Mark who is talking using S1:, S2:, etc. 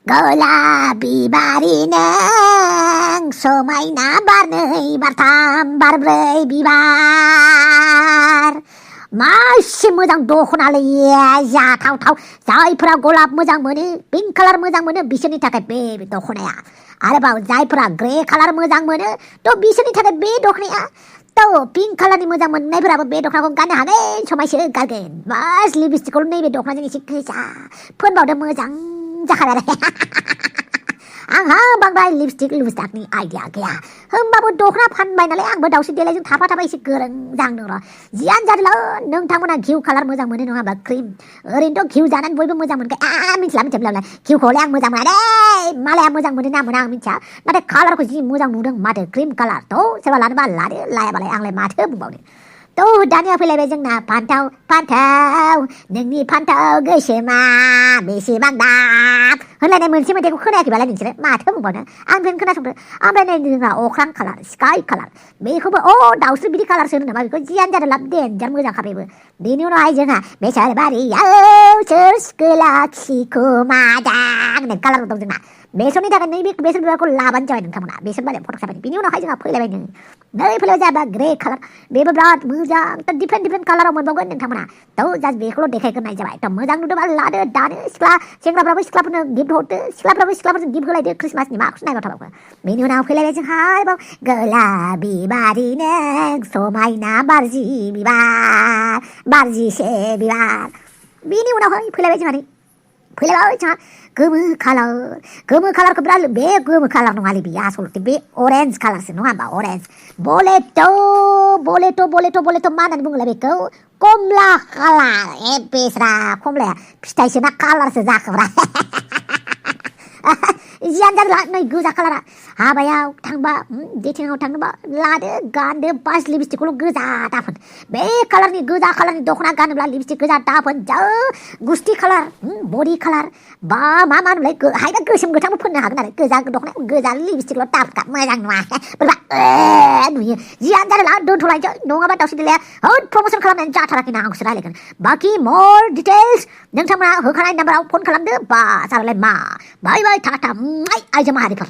S1: गलाबी बारी नों समायना बारनै बारथाम बारब्रै बिबार मासे मोजां दख'नालै जाथावथाव जायफोरा गलाब मोजां मोनो पिंक कालार मोजां मोनो बिसोरनि थाखाय बे दख'नाया आरोबाव जायफोरा ग्रे कालार मोजां मोनो थ' बिसोरनि थाखाय बे दख'नाया थ' पिंक कालारनि मोजां मोननायफोराबो बे दख'नाखौ गाननो हागोन समायसो गारगोन बास लिपस्टिकखौ नैबे दख'नाजों एसे गोजा फोनबावदो मोजां जाखाबाय आरो आंहा बांद्राय लिपस्टिक लुस्टाकनि आइडिया गैया होमबाबो दख'ना फानबाय नालाय आंबो दावस्रि देलायजों थाफा थाफा एसे गोरों जांदों र' जियानो जादोंला नोंथांमोना घिउ कालार मोजां मोनो नङा होमबा क्रिम ओरैनोथ' घिउ जानानै बयबो मोजां मोनखायो मिथिला घिउखौलाय आं मोजां मोना दे मालाया मोजां मोनो ना मोना आं मिथिया नाथाय कालारखौ जि मोजां नुदों माथो क्रिम कालार थ' सोरबा लानोबा लादो लायाबालाय आंलाय माथो बुंबावनो थ' दानिया फैलायबाय जोंना फान्थाव नोंनि फान्थाव गोसोमा बेसेबां दाम होनलायनाय मोनसे मेथाइखौ खोनायाखैबालाय नोंसोरो माथो बुंबावनो आंनिफ्रायनो खोनासंदो ओमफ्राय नै जोंहा अख्रां कालार स्काइ कालार बेखौबो दाउस्रि बिदि कालारसो होनो नामा बेखौ जियानो जादों लाब देन्जार मोजांखा बेबो बेनि उनावहाय जोंहा बेसार बारियाव सोर सिखोलाखिखौ मादां होननाय कालार दं जोंना बेसरनि थाखाय नैबे बेसर बिबारखौ लाबानो जाबाय नोंथांमोना बेसर बारियाव फट' साफायनो बिनि उनावहाय जोंहा फैलायबाय नै फैलायबाय जाबा ग्रे कालार बेबो बिराद मोजां डिफारेन्ट कालाराव मोनबावगोन नोंथांमोना थ' जास्ट बेखौल' देखायग्रोनाय जाबाय थ' मोजां नुदोंबा लादो दानो सेंग्राफ्राबो सिख्लाफोरनो गिफ्ट हरदो सिख्लाफोरजों गिफ्ट होलायदो क्रिसमासनि माखौसो नायबाव थाबावो बेनि उनाव फैलायबाय जोंहा आरोबाव गलाबि बारि नों समायना बारजि बिबार बारजिसे बिबार बेनि उनावहाय फैलायबाय जोंहा गोमो कालारखौ बिराद बे गोमो कालार नङालै बेयो आसलथे बे अरेन्ज कालारसो नङा होमबा अरेन्ज बलेट' मा होननानै बुङोलाय बेखौ कमला कालार बेस्रा कमलाया फिथाइसो ना कालारसो जाखोब्रा जियानो जादोंला नै गोजा कालारा हाबायाव थांबा डेटिंआव थांनोबा लादो गानदो बास लिपस्टिकखौल' गोजा दाफोन बे कालारनि गोजा कालारनि दख'ना गानोब्ला लिपस्टिक गोजा दाफोन गुस्टि कालार बडि कालार बा मा होनोलाय हायना गोसोम गोथांबो फोननो हागोन आरो गोजा दख'ना गोजा लिपस्टिकल' दाफखा मोजां नङा बोरैबा नुयो जियानो जादोंला दोनथ'लायसै नङाबा दावस्रि देलाया प्रम'सन खालामनानै जाथाराखैना आंखौसो रायलायगोन बाखि मर डिटेल्स नोंथांमोना होखानाय नाम्बाराव फन खालामदो बास आरोलाय मा बाय टाटा आइजो माहारिफोर